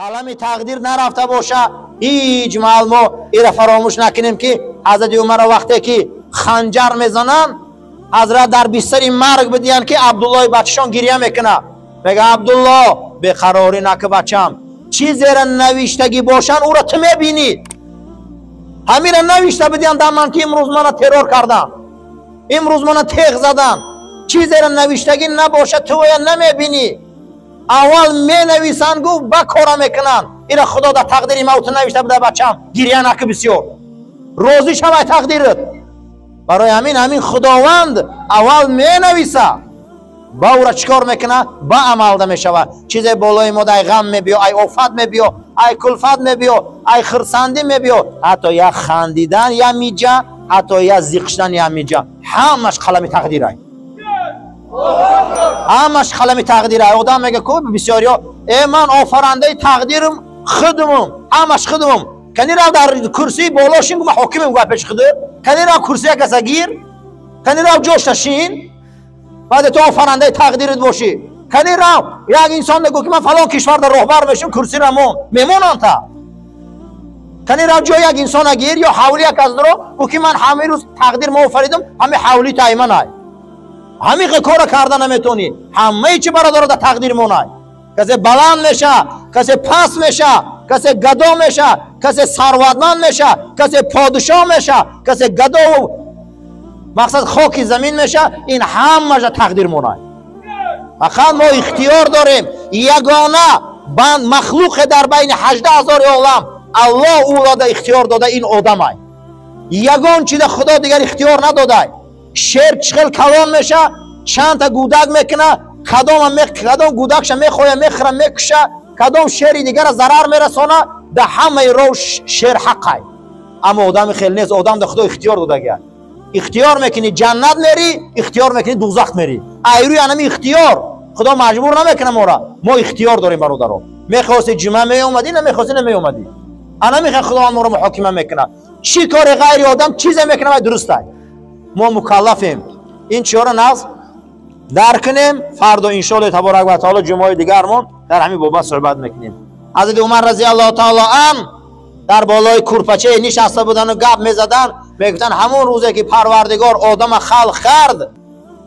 Қалами тақдир нарафта боша, ҳеҷ маҳал мо ира фаромӯш накунем, ки ҳазрати Умарро вақте ки ханҷар мезананд, ҳазрат дар бистари марг бидиҳанд, ки Абдуллои бачашон гиря мекунад. Мега: «Абдулло, беқарорӣ наку, бачам, чизеро навиштагӣ бошанд, ӯро ту мебинӣ. Ҳамира навишта бидиҳанд дар ман, ки имрӯз мана террор карданд, имрӯз мана теғ заданд. Чизеро навиштагӣ набошад, ту оя намебинӣ. Аввал менависанд, гуфт, ба кора мекунанд. Ира Худо дар тақдири мавту навишта буда, бачам, гиря наку бисёр, розӣ шавай тақдират». Барои ҳамин ҳамин Худованд аввал менависа, ба ӯра чӣ кор мекуна? Ба амалда мешавад. Чизе болои мо ай ғам мебиё, ай офат мебиё, ай кулфат мебиё, ай хирсандӣ мебиё, ҳатто як хандидан я миҷа, ҳатто як зиқ шудан я миҷа, ҳамаш қалами тақдирай, ҳамаш қалами тақдирай. Одам мега ку бисёриё: «Э, ман офарандаи тақдирим худумум, ҳамаш худумум». Кани рав, дар курсии боло шин, гума ҳокимем, гуа пеши худу. Кани рав, курсия каса гир, кани рав, ҷошта шин, баъде ту офарандаи тақдирит бошӣ. Кани рав, як инсон мегӯ, ки ман фалон кишварда роҳбар мешам, курсира мон мемонанд та. Кани рав, ҷои як инсона гир ё ҳавли як аз дуро гӯ, ки ман ҳамин рӯз тақдир мо офаридам, ҳамин ҳавли тайманай. Ҳамин кора карда наметонӣ. Ҳамаи чи, бародаро, дар тақдир монай. Касе баланд меша, касе паст меша, касе гадо меша, касе сарватманд меша, касе подишоҳ меша, касе гадову мақсад хоки замин меша. Ин ҳамаша тақдир монай. Фақат мо ихтиёр дорем. Ягона банд махлуқе дар байни 18 000 олам Аллоҳ ӯро да ихтиёр дода, ин одамай. Ягон чида Худо дигар ихтиёр надодай. Шер чӣ хел калон меша, чандта гудак мекуна, кадом гудакша мехоя, мехӯра, мекуша, кадом шери дигара зарар мерасона, да ҳамаи ров шер ҳаққай. Аммо одами хел нест. Одам да Худо ихтиёр додагия. Ихтиёр мекунӣ, ҷаннат мерӣ, ихтиёр мекунӣ, дузах мерӣ. Айрӯи анами ихтиёр Худо маҷбур намекуна мора, мо ихтиёр дорем, бародаро. Мехости, ҷума меомадӣ, намехости, намеомадӣ. Анамихе Худованд моро муҳокима мекунад. Чӣ кори ғайри одам чизе мекунад, вай дурустай. Мо мукаллафем. Ин чиёро нағз дарк кунем. Фардо, иншоалло таборак ва таоло, ҷумъаи дигармон дар ҳамин бобат суҳбат мекунем. Ҳазрати Умар разиаллоҳу таоло ан дар болои курпачае нишаста будану гап мезаданд. Мегуфтанд: ҳамон рӯзе ки Парвардигор одама халқ кард,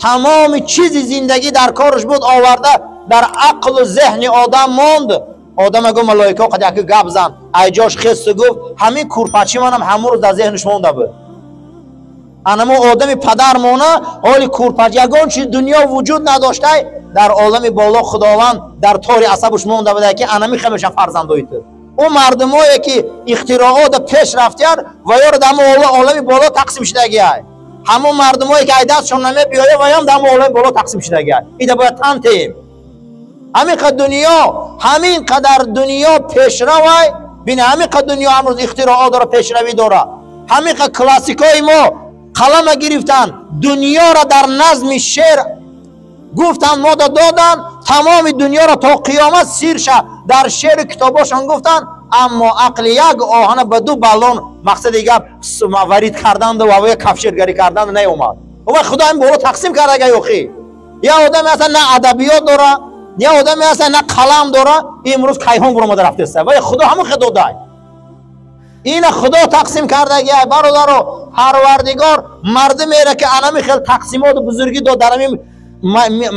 тамоми чизи зиндагӣ дар корш буд, оварда дар ақлу зеҳни одам монд. Одама гуфт: «Малоика қад яки гап зан». Ай ҷош хесту гуфт: «Ҳамин курпачи манам ҳамон рӯз дар зеҳниш монда буд. Анамо одами падар мона ҳоли курпач ягон чиз дунё вуҷуд надоштай, дар олами боло Худованд дар тори асабуш монда буда, ки анами хемеша фарзандои ту». Ӯ мардумое ки ихтироото пеш рафтиянд, ва ёро дар олами боло тақсим шудагиай. Ҳамон мардумое ки ай дастшон намебиёя, ваём дар олами боло тақсим шудагиай. Ида бояд тан теем. Ҳамин қад дунё, ҳамин қадар дунё пешравай. Бина, ҳамин қад дунё амрӯз ихтироот дора, пешравӣ дора. Ҳамин қад классикои мо қалама гирифтанд, дунёро дар назми шеър гуфтанд, мода доданд, тамоми дунёро то қиёмат сирша дар шеъри китобошон гуфтанд. Аммо ақли як оҳана ба ду баллон, мақсади гап, варид карданду ва кафшергарӣ карданду наомад. Ва Худо ин боло тақсим кардага. Ёхи, як одаме ҳаста, на адабиёт дора, як одаме ҳаста, на қалам дора, имрӯз кайҳон буромада рафтеста. Ва Худо ҳамон хе додай. Ина Худо тақсим кардагиай, бародаро. Парвардигор мардумеро ки анами хел тақсимоту бузургӣ дод дар ҳамин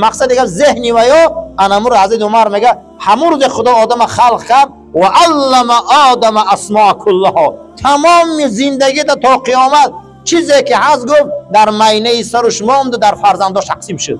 мақсади гап зеҳни ваё анамуро. Ҳазрати Умар мега: ҳамон рӯзе Худо одама халқ кард, ва аллама одама асмоа куллаҳо, тамоми зиндагида то қиёмат чизе ки ҳаст, гуфт, дар майнаи саруш монду, дар фарзандош тақсим шуд.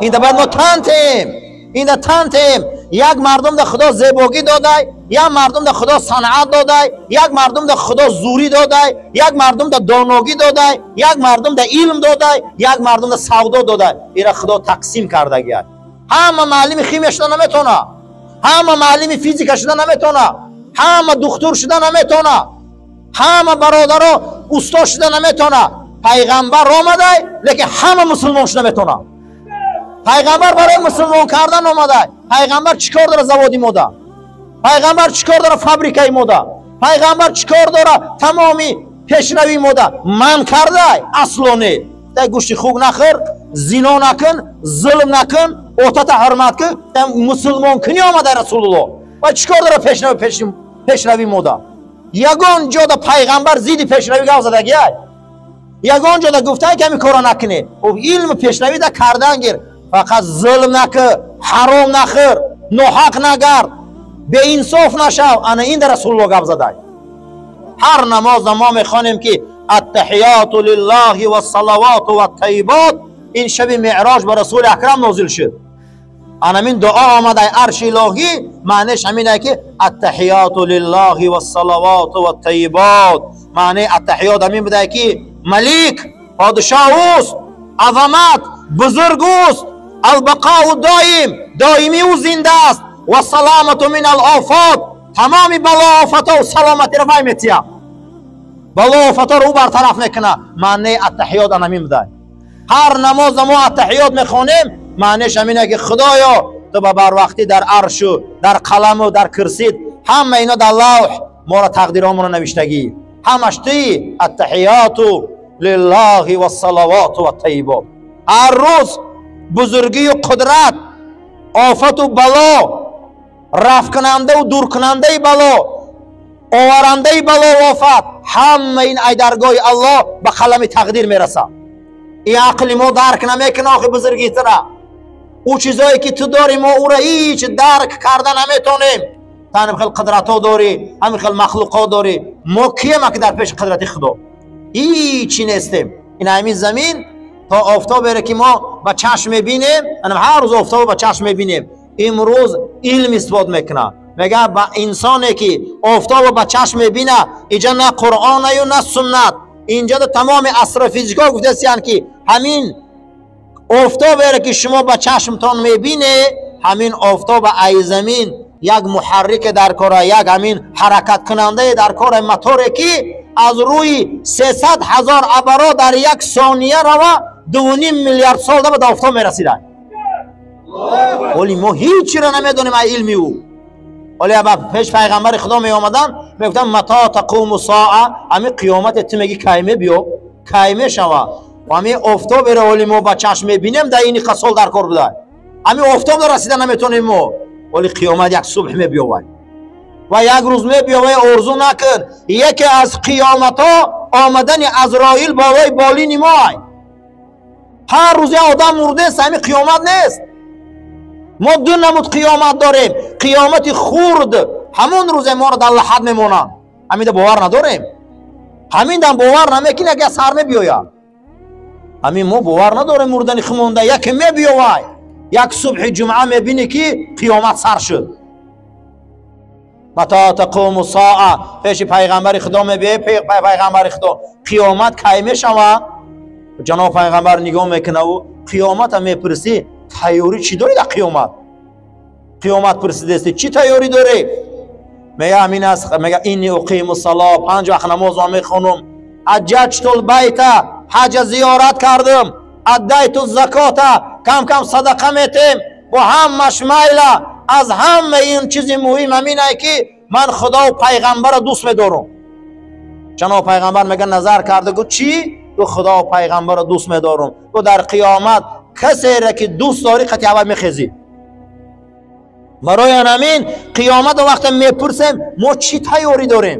Инда бояд мо тан теем, инда тан теем. Як мардумда Худо зебогӣ додай, як мардумда Худо санъат додай, як мардумда Худо зурӣ додай, як мардумда доногӣ додай, як мардумда илм додай, як мардумда савдо додай. Ира Худо тақсим кардагиай. Ҳама муаллими химия шуда наметавона, ҳама муаллими физика шуда наметавона, ҳама духтур шуда наметавона, ҳама, бародаро, усто шуда наметавона. Пайғамбар омадай, лекин ҳама мусулмон шуда метавона. Пайғамбар барои мусулмон кардан омадай. Пайғамбар чӣ кор дора заводи мода? Пайғамбар чӣ кор дора фабрикаи мода? Пайғамбар чӣ кор дора тамоми пешравии мода? Ман кардай? Асло не. Дай гӯшти хук нахӯр, зино накун, зулм накун, отата ҳурмат кун, мусулмон кунӣ омадай Расулулло. Ва чикор дора пешравӣ мода? Ягон ҷода пайғамбар зидди пешравӣ гап задагиай? Ягон ҷода гуфтае ки ҳамин корро накунед? Илми пешравӣ да кардан гир, фақат зулм накӣ, ҳаром нахӯр, ноҳақ нагард, беинсоф нашав. Ана ин да Расулулло гап задай. Ҳар намоза мо мехонем ки аттаҳиёту лиллаҳи вассалавоту ваттайибот. Ин шаби меъроҷ ба Расули Акрам нозил шуд. Анамин дуо омад ай арши илоҳӣ, маънеш ҳамине ки аттаҳиёту лиллаҳи вассалавоту ваттайибот. Маънеи аттаҳиёт ҳамин буда ки малик подшоҳ ӯст, азамат бузург ӯст, албақоу доим, доимӣ ӯ зинда аст, вассаломату мин алофот, тамоми балоофатҳо саломатиро вай метиҳад, балоофатҳоро ӯ бартараф мекунад. Маънеи аттаҳиёт анамин буда. Ҳар намоза мо аттаҳиёт мехонем, маънеш ҳамине ки Худоё, ту ба барвақтӣ дар аршу дар қаламу дар кирсид, ҳама ино дар лавҳ моро тақдиромонро навиштагӣ, ҳамаш туи. Аттаҳиёту лиллаҳи вассалавоту ваттайибот. Ҳар рӯз бузургию қудрат, офату бало, рафткунандаву дуркунандаи бало, оварандаи бало офат, ҳама ин ай даргоҳи Аллоҳ ба қалами тақдир мерасад. Ин ақли мо дарк намекунад охи бузургии тура. Ӯ чизое ки ту дорӣ, мо ӯра ҳеҷ дарк карда наметонем. Ту ҳамин хел қудратҳо дорӣ, ҳамин хел махлуқот дорӣ, мо кием ки дар пеши қудрати Худо? Ҳичи нестем. Ин ҳамин замин то офтобере ки мо ба чашм мебинем, ҳар рӯз офтобо ба чашм мебинем. Имрӯз илм исбот мекунад, мегӯяд ба инсоне ки офтобо ба чашм мебинад, инҷа на Қуръонаю на суннат, инҷа тамоми астрофизикҳо гуфтасиянд ки ҳамин офтобере ки шумо ба чашмтон мебинед, ҳамин офтоб ай замин як муҳаррике дар кора, як ҳамин ҳаракаткунандае дар кора, моторе ки аз рӯи 300 000 оборот дар як сония рава 2,5 миллиард сол да ба офтоб мерасидад. Оли мо ҳечиро намедонем ай илми ӯ. Оли ба пеш пайғамбари Худо меомаданд, мегуфтанд мата тақуму соа, ҳамин қиёмате ту меги кай мебиё, кай мешава? Ҳамин офтоберо оли мо ба чашм мебинем, дар ини сол дар кор буда, ҳамин офтоб расида наметонем мо. Оли қиёмат як субҳ мебиёвад ва як рӯз мебиёвад. Орзу накун, яке аз қиёматҳо омадани Азроил болои болини мо. Ҳар рӯз як одам мурдест, ҳамин қиёмат нест. Мо ду намуд қиёмат дорем. Қиёмати хурд, ҳамон рӯзе моро дар лаҳат мемонанд, ҳаминда бовар надорем, ҳаминдам бовар намекунем, яке сар мебиёяд. Ҳамин мо бовар надорем мурдани хумонда, яке мебиёвай, як субҳи ҷумъа мебинӣ ки қиёмат сар шуд. Мата тақуму соа, пеши пайғамбари Худо мебиёй, пайғамбари Худо, қиёмат кай мешава? Ҷаноб пайғамбар нигоҳ мекунаву қиёмата мепурсӣ, тайёрӣ чӣ дорӣ дар қиёмат? Қиёмат пурсидасти, чӣ тайёрӣ дорӣ? Мега ҳамин аст, мега инни уқиму сало, 5 вақт намозро мехонум, ҳаҷҷаҷтул байта, ҳаҷа зиёрат кардам, аддайту закота, кам кам садақа метем, бо ҳамаш майла. Аз ҳама ин чизи муҳим ҳаминае ки ман Худову пайғамбарро дӯст медорам. Ҷаноб пайғамбар мега назар карда гуфт чӣ? Гуфт Худову пайғамбарро дӯст медорам. Гуфт дар қиёмат касере ки дӯст дорӣ қати аввал мехезӣ. Барои ҳамин қиёмат вақте мепурсем мо чӣ тайёрӣ дорем,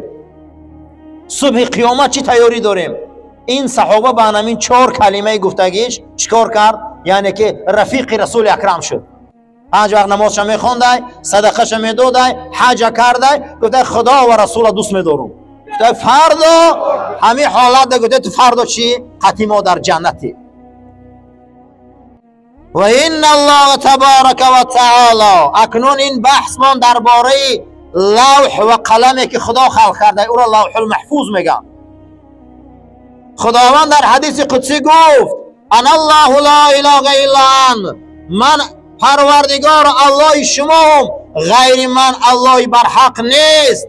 субҳи қиёмат чӣ тайёрӣ дорем? Ин саҳоба ба ҳамин 4 калимаи гуфтагиш чӣ кор кард? Яъне ки рафиқи Расули Акрам шуд. 5 вақт намозша мехондай, садақаша медодай, ҳаҷа кардай, гуфтай Худо ва Расула дӯст медорам. Гуфтай фардо ҳамин ҳолат, гуфтай ту фардо чӣ? Қати мо дар ҷаннатӣ. Ва инна Аллоҳа табарака ва таоло. Акнун ин баҳсмон дар бораи лавҳ ва қаламе ки Худо халқ карда, ӯро лавҳул маҳфуз мегӯянд. Худованд дар ҳадиси қудсӣ гуфт: ана Аллоҳу ла илоҳа илла ан, ман Парвардигор Аллоҳи шумоам, ғайри ман Аллоҳи барҳақ нест.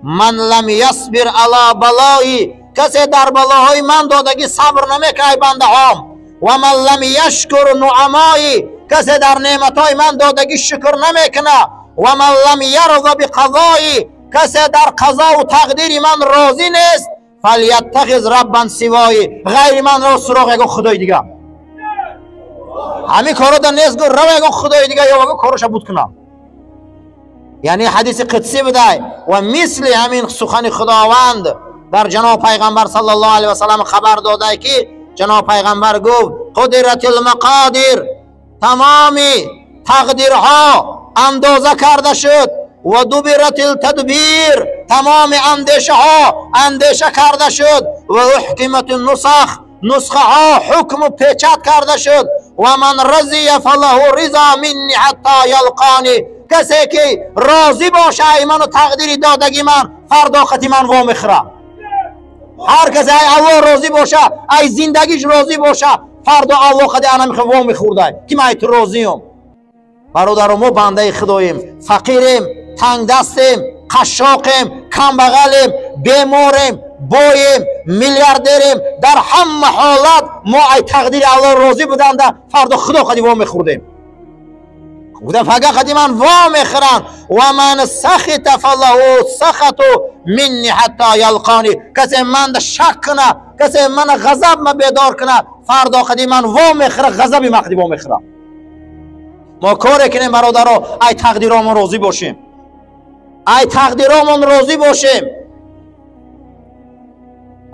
Ман лам ясбир ала балои, касе дар балоҳои ман додагӣ сабр намекунад, бандаҳом. Ва ман лам яшкур нуъамои, касе дар неъматҳои ман додагӣ шукр намекунад. Ва ман лам ярза биқазои, касе дар қазову тақдири ман розӣ нест, фаляттахиз раббан сивои, ғайри манро суроғ ягон худои дигар. Ҳамин корро да нест, гуфт рава ягон худои дигар ё ягон корроша буд кунам. یعنی حدیث قدسی بوده و مثل همین سخن خداوند در جناب پیغمبر صلی الله علیه و سلم خبر داده که جناب پیغمبر گفت قدرت المقادیر، تمامی تقدیرها اندازه کرده شد، و دبرت التدبیر، تمام اندیشه ها اندیشه کرده شد، و احکمت النسخ، نسخه ها حکم و پیچت کرده شد، و من رضی فله رضا منی حتی یلقانی، کسی که راضی باشه ای من و تقدیری دادگی من فردا خطی من وا میخوره. هر کسی ای الله راضی باشه، ای زندگیش راضی باشه، فردا الله خطی انا میخوام وا میخورده که من ای تو راضیم. برادر ما بنده خداییم، فقیریم، تنگ دستیم، قشاقیم، کمبغلیم، بیماریم، боем، میلیاردریم، در همه حالت ما ای تقدیر الله راضی بودند فردا خدا خدی وا میخوردیم. گفتم فقط خدی من وا میخورن. و من سخط فله سخط منی حتی یلقانی، کسی من شک کنه، کسی من غضب ما بیدار کنه، فردا خدی من وا میخوره، غضب ما خدی وا میخوره. ما کار کنیم برادرها ای تقدیرامون راضی باشیم، ای تقدیرامون راضی باشیم.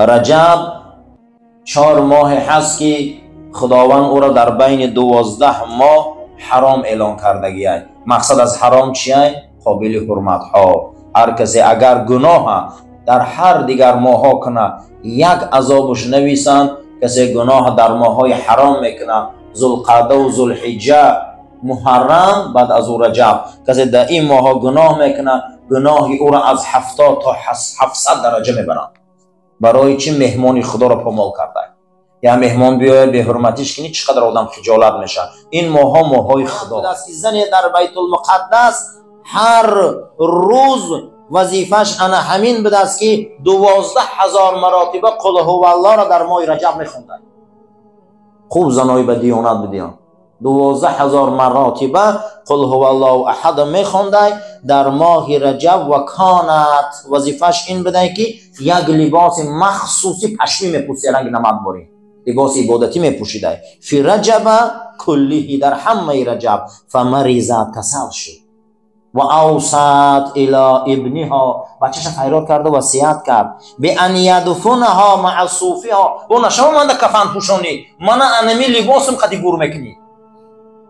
رجب 4 ماه هست که خداوند او را در بین 12 ماه حرام اعلان کردگی است. مقصد از حرام چیه؟ قابل حرمت ها. هر کسی اگر گناه در هر دیگر ماه ها کنه یک عذابش نویسند. کسی گناه در ماه های حرام میکنه، ذوالقعده و ذوالحجه، محرم، بعد از او رجب، کسی در این ماه ها گناه میکنه، گناه او را از 70 تا 700 درجه میبرند. برای چی؟ مهمانی خدا را پامال کرده. یا مهمان بیاید به حرمتیش کنی چقدر آدم خجالت میشه. این ماها ماهای خدا است. زن در بیت المقدس هر روز وظیفش انا همین بوده است که 12,000 مراتبه قل هو الله را در ماه رجب میخوندن. خوب زنای به دیانت بدیان 12,000 مراتبه قل هو الله احد میخوندن در ماه رجب. و کانت وظیفش این بوده که یک لباس مخصوصی پشمی میپوسید، رنگ نمد باری، لباس عبادتی میپوشیده. فی رجب کلیه، در همه رجب. فمریضت، کسل شد. و اوصت الی ابنها، بچهش فریاد کرد و وصیت کرد به ان یدفنها مع صوفها، بو نشما من کفن پوشانی، من انمی لباسم قدی گور میکنی،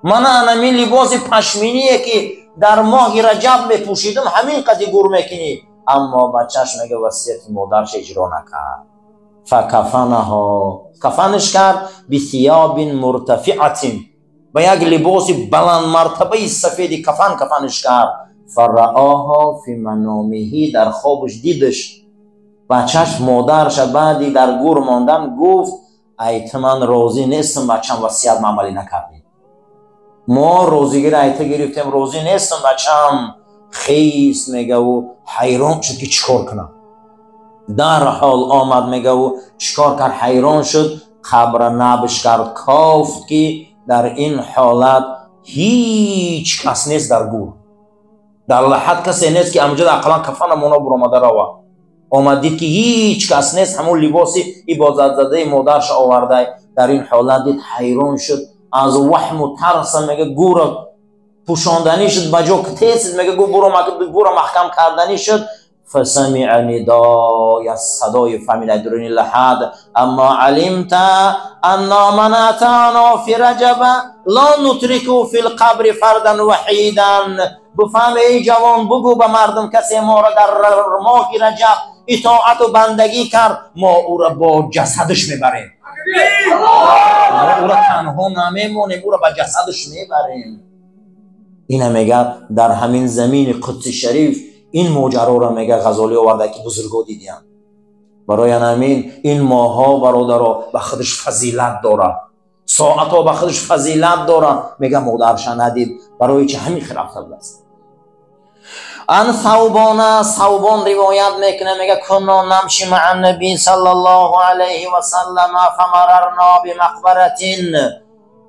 من انمی لباس پشمینیه که در ماه رجب میپوشیدم همین قدی گور میکنی. اما بچهش میگه وصیت مادرش اجرا نکرد. فکفنها، کفنش کرد بثیاب مرتفعة، با یک لباس بلند مرتبه سفید کفن کفنش کرد. فرآها فی منامه، در خوابش دیدش بچهش مادرش بعدی در گور ماندن گفت ای تو من راضی نیستم بچم وصیت عملی نکردی، ما روزیگیر ایته گرفتیم راضی نیستم بچم. خیس میگه و حیران شد که چیکار کنم. در حال آمد میگه و چیکار کرد، حیران شد، قبر نبش کرد، کافت که در این حالت هیچ کس نیست در گور، در لحد کسی نیست که امجد اقلا کفن مونا برآمده روا. آمد دید که هیچ کس نیست، همون لباس عبادت زده مادرش آورده. در این حالت دید حیران شد، از وهم و ترس میگه گور پوشاندنی شد، بجا که تیز میگه گور محکم کردنی شد. فسمع ندای، صدای فهمید درون لحد، اما علمت انا من اتانا فی رجب لا نترک فی القبر فردا وحیدا. بفهم ای جوان، بگو به مردم کسی ما را در ماه رجب اطاعت و بندگی کرد، ما او را با جسدش میبریم، ما او را تنها نمیمونیم، او را با جسدش میبریم. اینه میگه در همین زمین قدس شریف این ماجرا را میگه غزالی آورده که بزرگا دیدیم. برای همین این ماها برادرها به خودش فضیلت داره، ساعتها به خودش فضیلت داره. میگه مادرش ندید، برای چه همین خلاف است. عن ثوبان، ثوبان روایت میکنه میگه کنا نمشی مع النبی صلی الله علیه و سلم فمررنا بمقبره.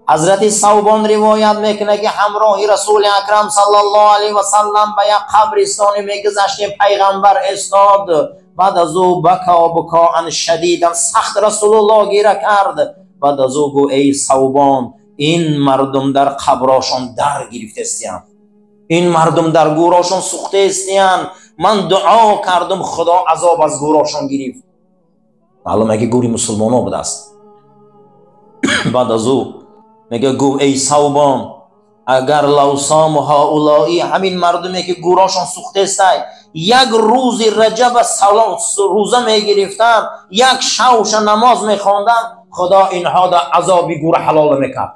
حضرت ثوبان روایت میکنه که همراه رسول اکرم صلی الله علیه و سلم به یک قبرستان میگذشتیم، پیغمبر استاد. بعد از او بکا بکاء شدیدا، سخت رسول الله گیره کرد. بعد از او گو ای ثوبان، این مردم در قبراشان در گرفته استیان، Ин мардум дар гӯрошон сӯхта истиянд. Ман дуо кардам, Худо азоб аз гӯрошон гирифт. Маълум ки гӯри мусулмонҳо будааст. Баъд аз ӯ мега гуфт: эй Савбон, агар лавсому ҳаулои, ҳамин мардуме ки гӯрошон сӯхтаестай, як рӯзи раҷаба рӯза мегирифтанд, як шавша намоз мехонданд, Худо инҳо да азоби гӯра ҳалол мекард.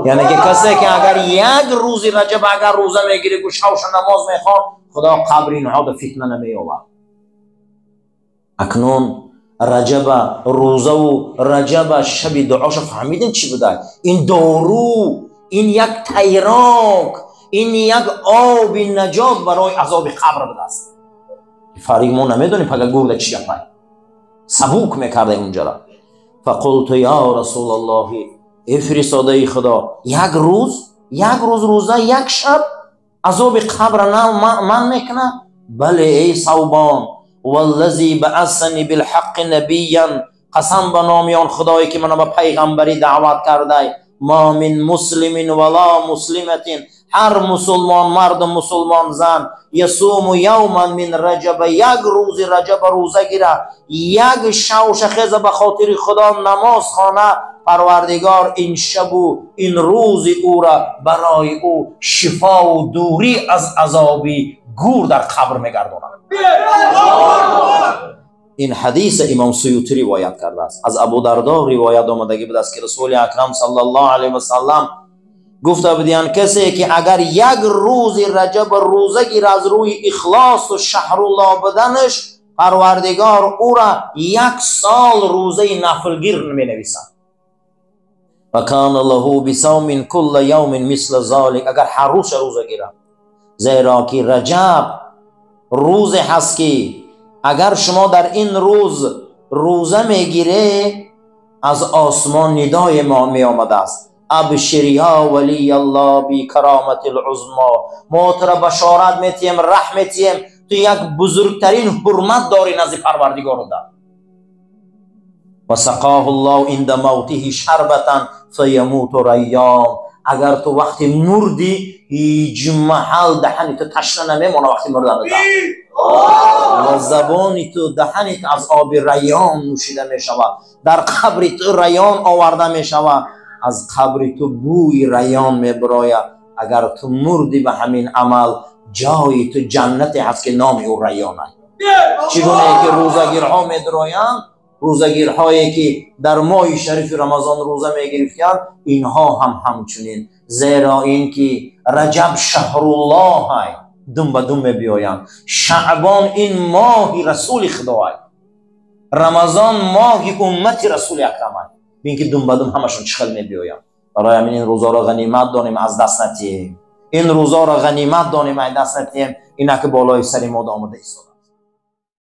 Яъне ки касе ки агар як рӯзи раҷаб агар рӯза мегирифт, шавша намоз мехонд, Худо қабри инҳо да фитна намеёвард. Акнун раҷаба рӯзаву раҷаба шаби дуоша фаҳмидем чӣ буда? Ин дору, ин як тайрок, ин як оби наҷот барои азоби қабр будааст. Фарқ мо намедонем пага гурда чӣ гапай сабук мекарда унҷара. Фақулту ё Расулаллоҳи, эй фиристодаи Худо, як рӯз, як рӯз рӯза, як шаб азоби қабра ман мекунад? Бале, эй Савбон, валлази баасани билҳаққи набиян, қасам ба номи он Худое ки мана ба пайғамбарӣ даъват кардай, ма мин муслимин вала муслиматин, ҳар мусулмон марду мусулмон зан, ясуму явман мин раҷаба, як рӯзи раҷаба рӯза гира, як шавша хеза ба хотири Худо намоз хона, Парвардигор ин шабу ин рӯзи ӯра барои ӯ шифову дурӣ аз азоби гур дар қабр мегардонад. Ин ҳадиса Имом Суютӣ ривоят кардааст. Аз Абу Дардо ривоят омадагӣ будааст, ки Расули Акрам саллаллоҳу алайҳи васаллам гуфта будиянд: касе ки агар як рӯзи раҷаба рӯза гира аз рӯи ихлосу шаҳруллоҳ буданаш, Парвардигор ӯра як сол рӯзаи нафлгир менависад. Ва кана лаҳу бисавмин кулла явмин мисла золик, агар ҳар рӯза рӯза гирад. Зеро ки раҷаб рӯзе ҳаст ки агар шумо дар ин рӯз рӯза мегире, аз осмон нидое меомадааст: абшир ё валияллоҳ бикаромати лузмо, мо туро башорат метиҳем, раҳм метиҳем, ту як бузургтарин ҳурмат дорӣ назди Парвардигоруда. Ва сақоҳу ллоҳ инда мавтиҳи шарбатан фаямуту райён, агар ту вақти мурдӣ ҳеҷ маҳал даҳани ту ташна намемона вақти мурданида, ва забони ту, даҳани ту аз оби райён нӯшида мешавад, дар қабри ту райён оварда мешавад, аз қабри ту бӯи райён мебирояд. Агар ту мурдӣ ба ҳамин амал, ҷои ту ҷаннате ҳаст ки номи ӯ райён аст. Чӣ гунае ки рӯзагирҳо медироянд, рӯзагирҳое ки дар моҳи шарифи Рамазон рӯза мегирифтиянд, инҳо ҳам ҳамчунин, зеро ин ки раҷаб шаҳруллоҳ ай, дум ба дум мебиёянд. Шаъбон ин моҳи Расули Худоай, Рамазон моҳи уммати Расули Акрамай. Бин ки дум ба дум ҳамашон чӣ хел мебиёянд. Барои ҳамин ин рӯзоро ғанимат донем, аз даст натиҳем. Ин рӯзоро ғанимат донем, аз даст натиҳем. Инак болои сари мо омада истода.